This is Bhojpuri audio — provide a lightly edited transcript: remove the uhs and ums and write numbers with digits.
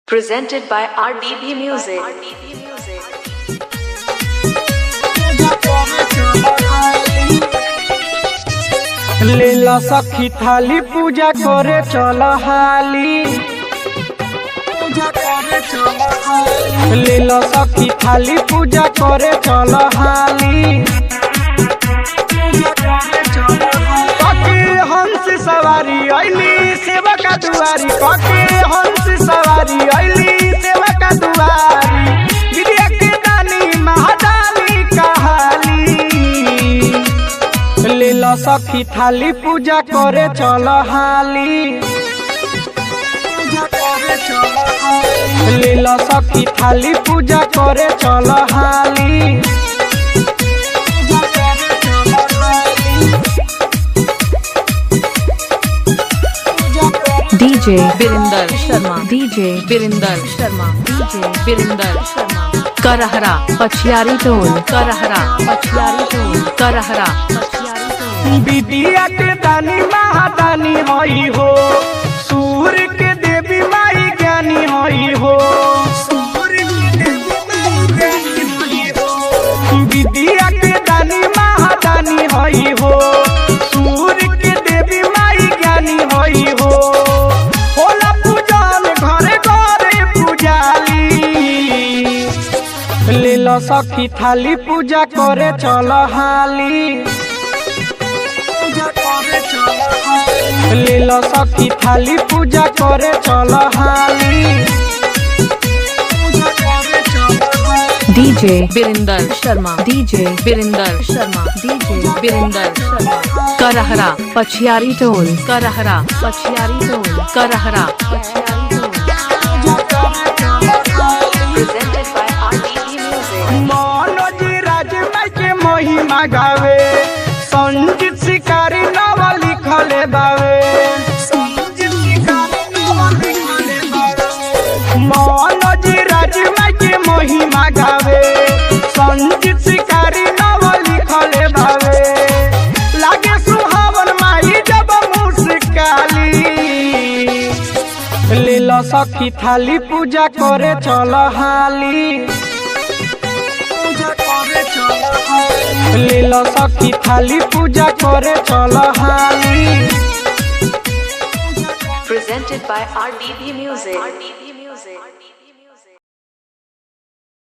Presented by RDB Music. लीला सखी थाली पूजा करे चल हाली। लीला सखी थाली पूजा करे चल हाली। कके हंस सवारी ऐली सेवका दुआरी। कके हंस सवारी ऐली सेवका दुआरी। विद्या के दानी महादानी कहाली। लीला सखी थाली पूजा करे चल हाली। लीला सखी थाली पूजा करे चल हाली। DJ Birinder Sharma, DJ Birinder Sharma, DJ Birinder Sharma, Karahara Pachiyari Tol Karahara Pachiyari Tol Karahara Pachiyari Tol. विद्या के दानी महादानी हई हो। सूर्य के देवी माई ज्ञानी हई हो। विद्या के दानी महादानी हई हो। सूर्य के देवी माई ज्ञानी हई हो। होला पूजन घरे घरे पूजाली। लीला सखी थाली पूजा करे चल हाली। लीला सखी थाली पूजा करे चल हाली। DJ Birinder Sharma, DJ Birinder Sharma, DJ Birinder Sharma, Karahara Pachiyari Tol Karahara Pachiyari Tol Karahara Pachiyari Tol. Presented by RDB Music. Manoj राज माई के महिमा गावे। संजीत शिकारी नव लिखले बावे। मनोज राज माई के महिमा गावे। संजीत शिकारी नव लिखले बावे। लागे सुहावन माई जब मुस्काली। लीला सखी थाली पूजा करे चल हाली। लीला सखी थाली पूजा करे चल हाली। Presented by RDB Music. RDB Music.